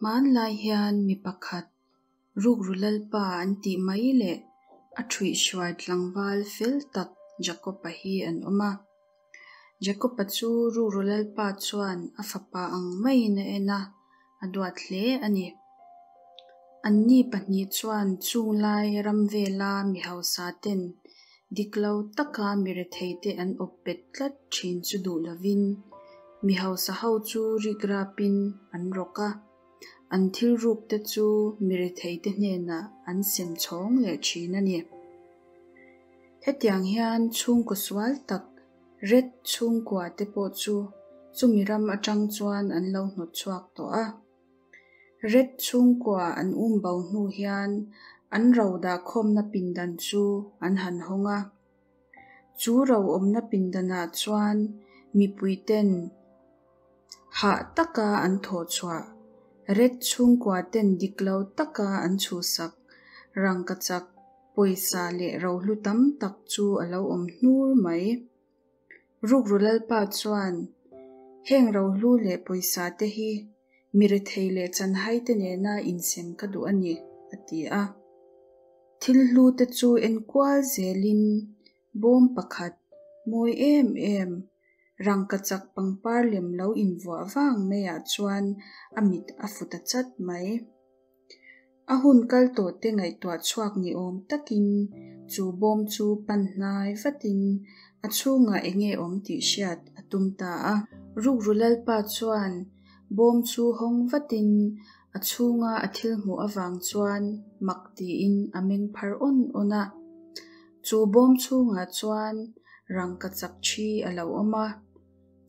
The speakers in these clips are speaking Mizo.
Hmanlai hian mi pakhat rukru lalpa an tih mai leh a ṭhuihhruai tlangval fel tak Jakob-a hi an awm a. Jakob-a chu rukru lalpa chuan a fapa ang maiin a en a, a duat hle a ni. Anni pahnih chuan chunglai ram vela mi hausa ten dik lo taka mi retheite an awp bet tlat thin chu duh lovin mi hausa ho chu rikrapin an rawk a, an thil ruk te chu mi retheite hnenah an sem chhawng leh thin a ni. Hetiang hian chhungkaw sual tak Red chhungkua te pawh chu chumi ram atang chuan an lo hnawt chhuak tawh a. Red chhungkua an um bo hnu hian an ro dahkhawmna pindan chu an han hawng a. Chu ro awmna pindanah chuan mipuiten hah taka an thawh chhuah, Red chhungkua ten dik lo taka an chhuhsak rangkachak pawisa leh rohlu tam tak chu a lo awm hnur mai. Rukru Lalpa chuan, Heng rohlu leh pawisa te hi mi rethei leh chanhai te nena insem ka duh a ni, a ti a. Thil hlu te chu enkual zelin bawm pakhat mawi em em, rangkachak pangpar lem lo invuah vang maiah chuan a mit a fu ta chat mai. A hun kal tawh te ngaihtuah chhuak ni awm takin chu bawm chu pan hnai vatin a chhungah eng nge awm tih hriat a tum ta a. Rukru Lalpa chuan bawm chu hawng vatin a chhunga a thil hmuh avang chuan mak tiin a meng phar awn awn a. Chu bawm chhungah chuan rangkachak thi a lo awm a.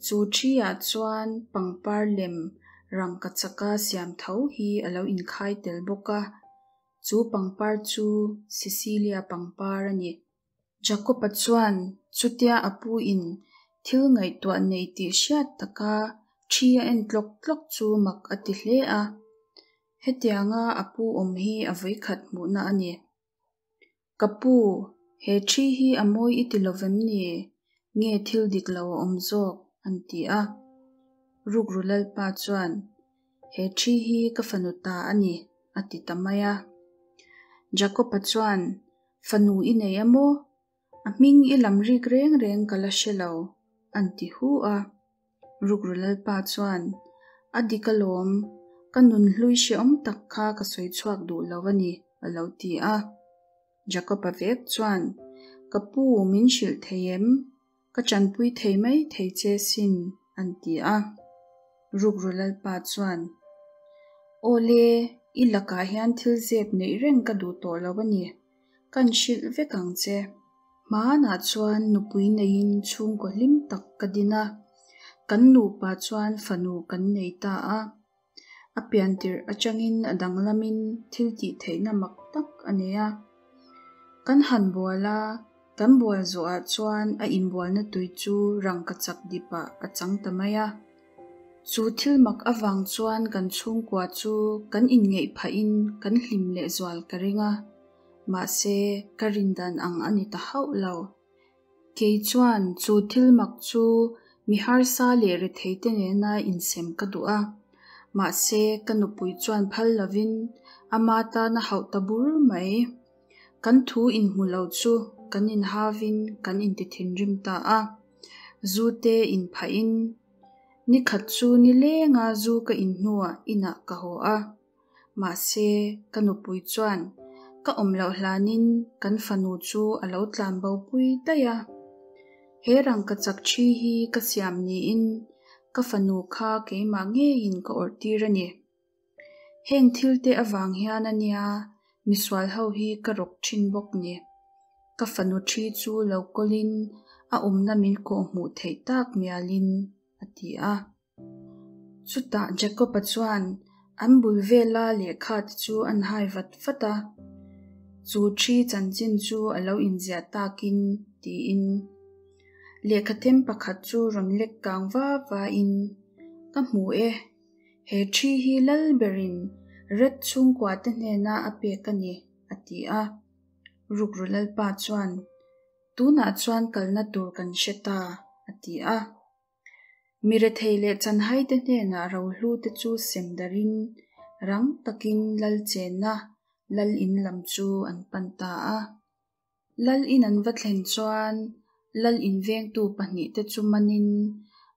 Chu ṭhi-ah chuan pangpar lem rangkachaka siam tho hi a lo inkhai tel bawk a, chu pangpar chu Sicilia pangpar a ni. Jakob-a chuan chutia a puin thil ngaihtuah nei tih hriat taka ṭhi a en tlawk tlawk chu mak a ti hle a, hetianga a pu awm hi a vawikhat hmuhna a ni. Ka pu, he ṭhi hi a mawi i ti lovem ni? Nge thil dik lo a awm zawk? an ti a. Rukru Lalpa chuan, He ṭhi hi ka fanu ta a ni, a ti ta mai a. Jakob-a chuan, Fanu i nei a maw? A hming i lam rik reng reng ka la hre lo, an ti hu a. Rukru Lalpa chuan, A dik alawm, ka nunhlui hrehawm tak kha ka sawi chhuak duh lo a ni, a lo ti a. Jakob-a vek chuan, Ka pu, min hrilh thei em? Ka tanpui thei mai thei che sin, an ti a. Rukru Lalpa chuan, Aw le, i lakah hian thil zep neih reng ka duh tawh lo a ni. Kan hrilh vek ang che. Hmanah chuan nupui neiin chhungkaw hlim tak ka din a, kan nupa chuan fanu kan nei ta a. A pian tirh atangin a danglamin thil tih theihna mak tak a nei a. Kan han bual a, kan bual zawhah chuan a inbualna tui chu rangkachak dipah a chang ta mai a. Chu thil mak avang chuan kan chhungkua chu kan inngeih phahin kan hlim lehzual ka ring a, mahse ka rindan ang a ni ta hauh lo. Kei chuan chu thil mak chu mi harsa leh retheite nena insem ka duh a, mahse ka nupui chuan phal lovin ama tan a hauh ta bur mai. Kan thu inhmu lo chu kan inhavin kan inti thinrim ta a, zu te inphahin Ni khat chu ni lenga zu ka in hnuah inah ka haw a, mahse ka nupui chuan ka awm loh hlanin kan fanu chu a lo tlan bo pui daih a. He rangkachak thi hi ka siam niin ka fanu kha keimah ngeiin ka awrh tir a ni. Heng thil te avang hian a nia misual ho hi ka rawk thin bawk ni. Ka fanu thi chu lo kawlin a awmna min kawh hmuh theih tak mialin a ti a. Chutah Jacob-a chuan an bul vela lehkha te chu an hai vat vat a, chu thi chanchin chu a lo inziah takin tiin lehkha them pakhat chu rawn lek kang va vain ka hmu e. He thi hi lal berin Red chhungkua te hnena a pek a ni, a ti a. Rukru Lalpa chuan, Tunah chuan kalna tur kan hre ta, a ti a. Mi rethei leh chanhai te hnenah rohlu te chu sem darin rang takin lal chenna lal in lam chu an pan ta a. Lal in an va thlen chuan lal in vengtu pahnihte chu manin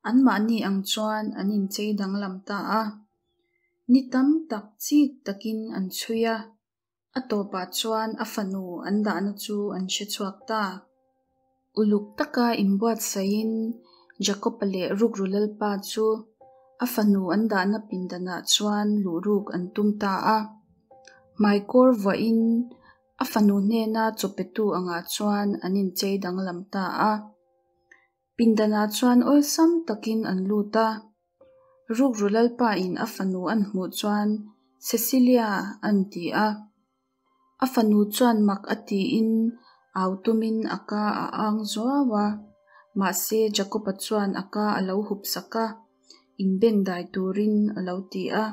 anmahni ang chuan an inchei danglam ta a. Ni tam tak chik takin an chhui a, a tawpah chuan a fanu an dahna chu an hre chhuak ta. Uluk taka inbuatsaihin Jakob-a leh rukru lalpa chu a fanu an dahna pindanah chuan luhruk an tum ta a. Hmaikawr vuahin a fanu hnena chawpetu angah chuan an inchei danglam ta a. Pindanah chuan awlsam takin an lut a. Rukru lalpain a fanu an hmuh chuan, Cecilia! an ti a. A fanu chuan mak a tiin au tumin a ka a ang zuau a, mahse Jakob-a chuan a ka a lo hup sak a, inbengdai turin a lo ti a.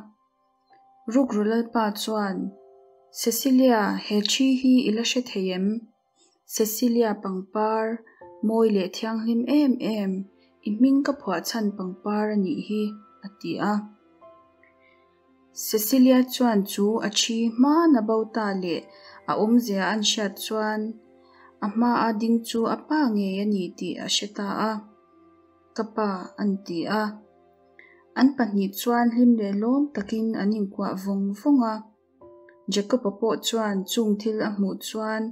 Rukru lalpa chuan, Cecilia, he thi hi i la hre thei em? Cecilia pangpar, mawi leh thianghlim em em, i hming ka phuah chhan pangpar a nih hi, a ti a. Cecilia chuan chu a thi hmana bo ta leh a awmzia an hriat chuan a hmaa ding chu a pa ngei a ni tih a hre ta a, Ka pa, an ti a. An pahnih chuan hlim leh lawm takin an inkuah vawng vawng a. Jacob-a pawh chuan chung thil a hmuh chuan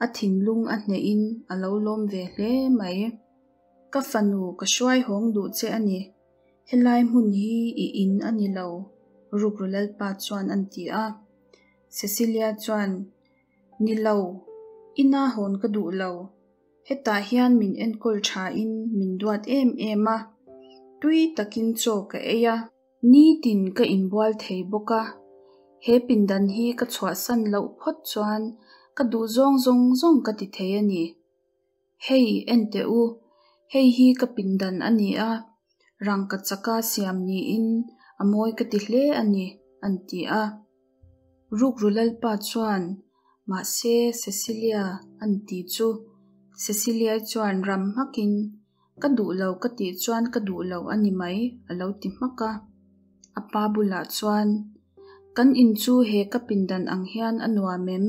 a thinlung a hnehin a lo lawm ve hle mai. Ka fanu ka hruai hawng duh che a ni. Helai hmun hi i in a ni lo, Rukru Lalpa chuan an ti a. Cecilia chuan, Ni lo, ina hawn ka duh lo. Hetah hian min enkawl thain min duat em em a, tui takin chaw ka ei a. Nitin ka inbual thei bawk a, he pindan hi ka chhuahsan loh phawt chuan ka duh zawng zawng zawng ka ti thei a ni. Hei, en teh u, hei hi ka pindan a ni a, rangka chaka siam niin a mawi ka ti hle a ni, an ti a. Rukru Lalpa chuan, Mahse, Cecilia, an ti chu. Cecilia-i chuan ram hmakin, Ka duh lo ka tih chuan ka duh lo a ni mai, a lo ti hmak a. A pa bulah chuan, Kan in chu he ka pindan ang hian a nuam em?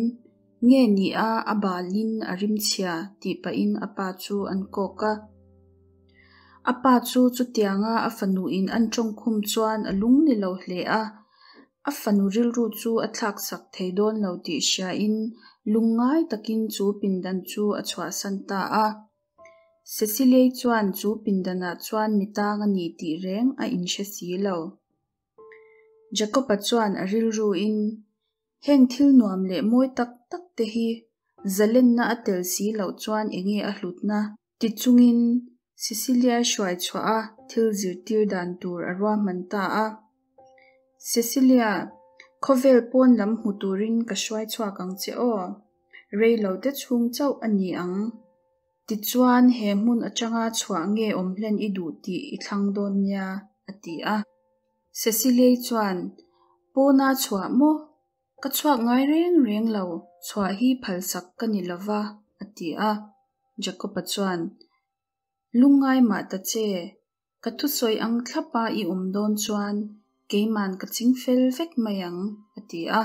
Nge ni a a balin a rim chhia tih pahin a pa chu an kawk a. A pa chu chutianga a fanuin an tawngkhum chuan a lung ni lo hle a, a fanu rilru chu a thlaksak thei dawn lo tih hriain lungngai takin chu pindan chu a chhuahsan ta a. Ceciliei chuan chu pindanah chuan mi tang a ni tih reng a inhre si lo. Jacob-a chuan a rilruin Heng thil nuam leh mawi tak tak te hi zalenna a tel si loh chuan enge a hlutna? Ti chungin Cecilia hruai chhuah a thil zirtir dan tur a ruahman ta a. Cecilia, khawvel pawn lam hmu turin ka hruai chhuak ang che aw. Rei lo te chhung chauh a ni ang. Tichuan he hmun atanga chhuah nge awm hlen i duh tih i thlang dawn nia, a ti a. Ceciliei chuan, Pawna chhuah maw? Ka chhuak ngai reng reng lo, chhuah hi phalsak ka ni lo va, a ti a. Jacob-a chuan, Lungngai mah ta che, ka thusawi ang thlapa i awm dawn chuan keiman ka ching fel vek mai ang, a ti a.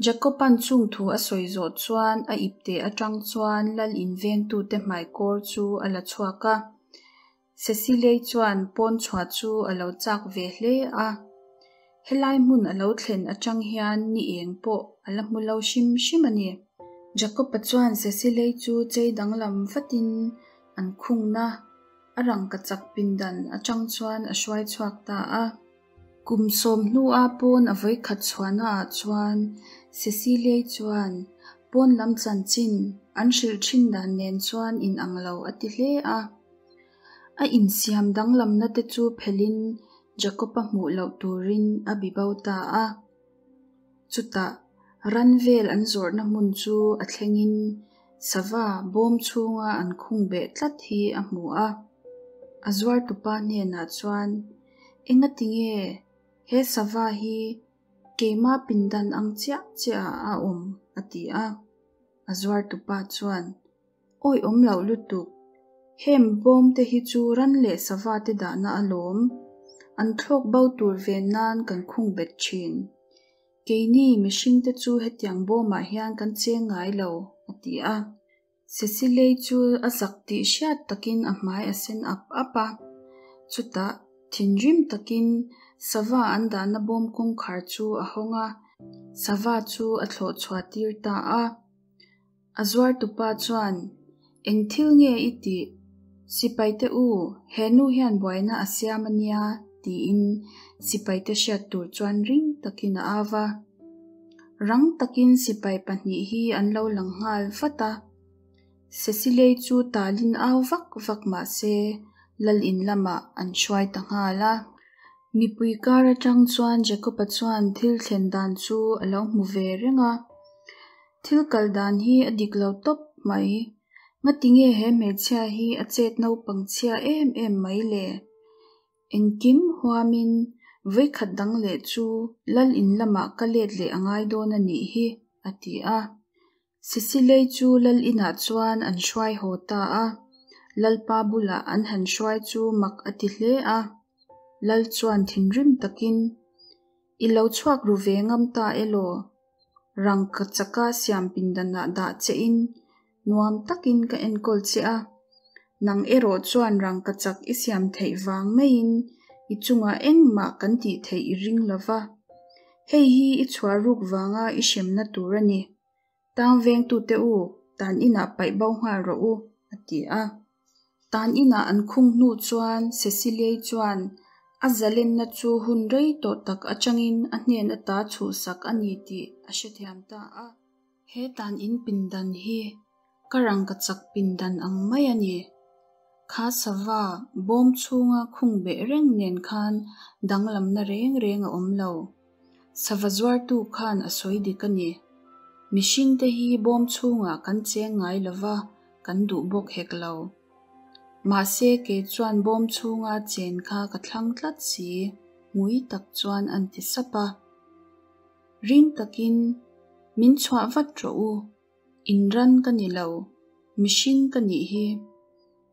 Jacob-a'n chung thu a sawi zawh chuan a ipte atang chuan lal invengtute hmaikawr chu a la chhuak a. Ceciliei chuan pawn chhuah chu a lo chak ve hle a, helai hmun a lo thlen atang hian ni eng pawh a la hmu lo hrim hrim a ni. Jacob-a chuan Ceciliei chu chei danglam vatin an khungna a rangkachak pindan atang chuan a hruai chhuak ta a. Kum sawm hnua pawn a vawikhat chhuahnaah chuan Ceciliei chuan pawn lam chanchin an hrilh thin dan nen chuan inang lo a ti hle a. A insiam danglamna te chu phelhin Jacob-a hmuh loh turin a bi bo ta a. Chutah ran vel an zawrhna hmun chu a thlengin sava bawm chhunga an khung beh tlat hi a hmu a. A zuartupa hnenah chuan, Engati nge he sava hi keima pindan ang chiah chiahah a awm? a ti a. A zuartupa chuan, Awi awm loh lutuk. Heng bawm te hi chu ran leh sava te dahna alawm. An thlawk bo tur ven nan kan khung bet thin. Keini mihringte chu hetiang bawmah hian kan cheng ngai lo, a ti a. Cecilei chu a zak tih hriat takin a hmai a sen ap ap a. Chutah, thinrim takin sava an dahna bawm kawngkhar chu a hawng a, sava chu a thlawh chhuah tir ta a. A zuartupa chuan, Eng thil nge i tih? Sipaite u, he nu hian buaina a siam a nia, tiin sipaite hriat tur chuan ring takin a au a. Rang takin sipai pahnih hi an lo lang nghal vat a. Cecilei chu talin au vak vak mah se lal in lamah an hruai ta nghal a. Mipui kar atang chuan Jacob-a chuan thil thlen dan chu a lo hmu ve reng a. Thil kal dan hi a dik lo tawp mai. Ngatinge he hmeichhia hi a chet naupang chhia em em mai le? Engkim huamin vawikhat dang leh chu lal in lamah ka let leh a ngai dawn a nih hi, a ti a. Sisilei chu lal inah chuan an hruai haw ta a. Lalpa bulah an han hruai chu mak a ti hle a. Lal chuan thinrim takin, I lo chhuak ru ve ngam ta elaw? Rangka chaka siam pindanah dah che in nuam takin ka enkawl che a. Nang erawh chuan rangka chak i siam theih vang maiin i chungah engmah kan tih theih i ring lo va. Hei hi i chhuah ruk vanga i hremna tur a ni. Tang vengtute u, tan inah paih bo nghal rawh u, a ti a. Tan inah an khung hnu chuan Ceciliei chuan a zalenna chu hun rei tawh tak atangin a hnen ata chhuhsak a ni tih a hrethiam ta a. He tan in pindan hi ka rangkachak pindan ang mai a ni. Kha sava bawm chhunga khung beh reng nen khan danglamna reng reng a awm lo. Sava zuartu khan a sawi dik a ni. Mihringte hi bawm chhungah kan cheng ngai lo va, kan duh bawk hek lo. Mahse kei chuan bawm chhunga chen kha ka thlang tlat si, ngui tak chuan an ti sap a. Ring takin, Min chhuah vat rawh u, inran ka ni lo, mihring ka nih hi.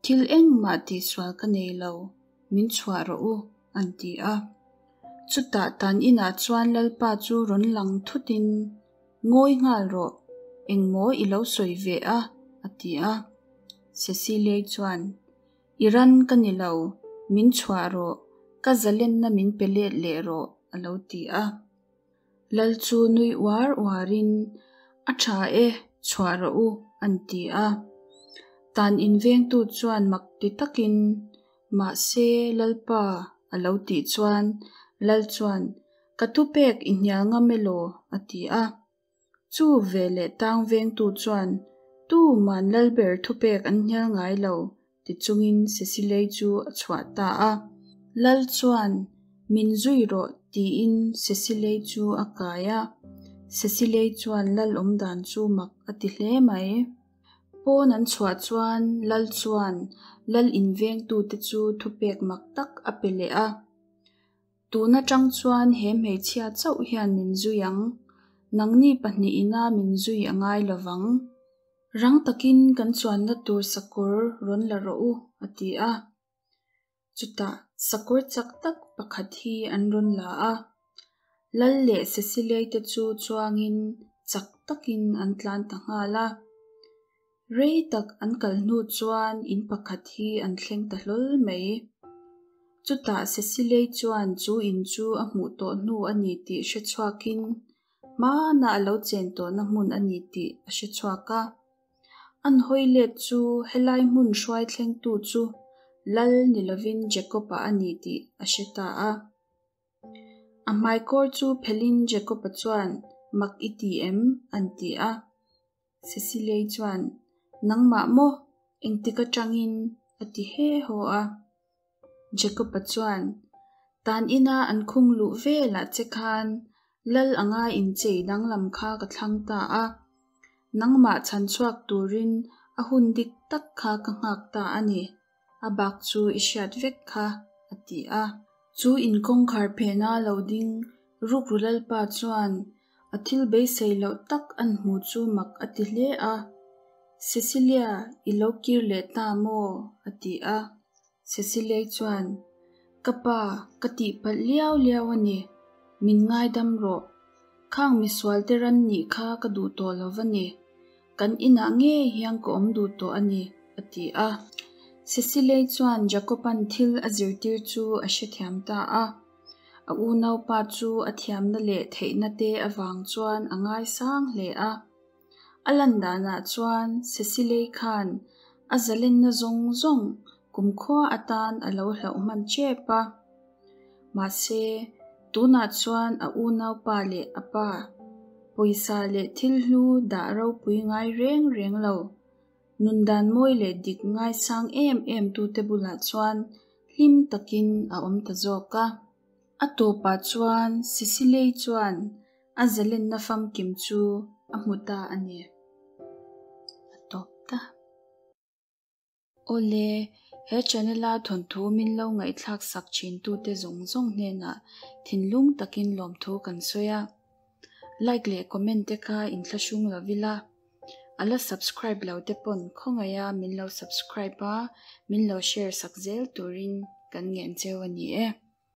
Thil engmah tihsual ka nei lo, min chhuah rawh u, an ti a. Chutah tan inah chuan Lalpa chu rawn lang thutin, Ngawi nghal rawh, engmaw i lo sawi ve a? a ti a. Ceciliai chuan, I ran ka ni lo, min chhuah rawh, ka zalenna min pe let leh rawh, a lo ti a. Lal chu nui uar uarin, A tha e, chhuah rawh u, an ti a. Tan invengtu chuan mak ti takin, Mahse, Lalpa, a lo tih chuan Lal chuan, Ka thupek i hnial ngam elaw? a ti a. Chu veleh tang vengtu chuan, Tuman Lalber thupek an hnial ngai lo, ti chungin Cecilei chu a chhuah ta a. Lal chuan, Min zui rawh, tiin Cecilei chu a kai a. Cecilei chuan Lal awmdan chu mak a ti hle mai. Pawn an chhuah chuan Lal chuan Lal invengtute chu thupek mak tak a pe leh a. Tun atang chuan he hmeichhia chauh hian min zui ang. Nangni pahnih ina min zui a ngai lo vang. Rang takin kan chuanna tur sakawr rawn la rawh u, a ti a. Chutah sakawr chak tak pakhat hi an rawn la a. Lal leh Ceciliai te chu chuangin chak takin an tlan ta nghal a. Rei tak an kal hnu chuan in pakhat hi an thleng ta hlawl mai. Chutah Ceciliai chuan chu in chu a hmuh tawh hnu a ni tih hre chhuakin hmanah a lo chen tawhna hmun a ni tih a hre chhuak a. An hawi let chu helai hmun hruai thlengtu chu Lal ni lovin Jacob-a a ni tih a hre ta a. A hmaikawr chu phelhin Jacob-a chuan, Mak i ti em? an ti a. Ceciliai chuan, Nangmah maw? Engtik atangin? a ti he haw a. Jacob-a chuan, Tan ina an khung luh velah che khan Lal anga inchei danglam kha ka thlang ta a. Nangmah chhan chhuak turin a hun dik tak kha ka nghak ta a ni. A bak chu i hriat vek kha, a ti a. Chu in kawngkhar phena lo ding rukru Lalpa chuan a thil beisei loh tak an hmu chu mak a ti hle a. Cecilia, i lo kir leh ta maw? a ti a. Cecilia chuan, Ka pa, ka tihpalh liau liau a ni. Min ngaidam rawh. Khang misualte ran nih kha ka duh tawh lo va ni. Kan inah ngei hian ka awm duh tawh a ni, a ti a. Cecilei chuan Jacob-a'n thil a zirtir chu a hrethiam ta a. A unaupa chu a thiamna leh theihna te avang chuan a ngaisang hle a. A lan danah chuan Cecilei khan a zalenna zawng zawng kumkhua atan a lo hlauh hman tep a. Mahse, tunah chuan a unaupa leh a pa, pawisa leh thil hlu dah ropui ngai reng reng lo, nun dan mawi leh dik ngaisang em em tute bulah chuan hlim takin a awm ta zawk a. A tawpah chuan Cecilei chuan a zalenna famkim chu a hmu ta a ni. A tawp ta. Awle, he channel-a thawnthu min lo ngaihthlak sak thintute zawng zawng hnenah thinlung takin lawmthu kan sawi a. Like leh comment te kha inthlahrung lo ila, a la subscribe lo te pawn khawngaiha min lo subscribe a, min lo share sak zel turin kan ngen cheu a ni e.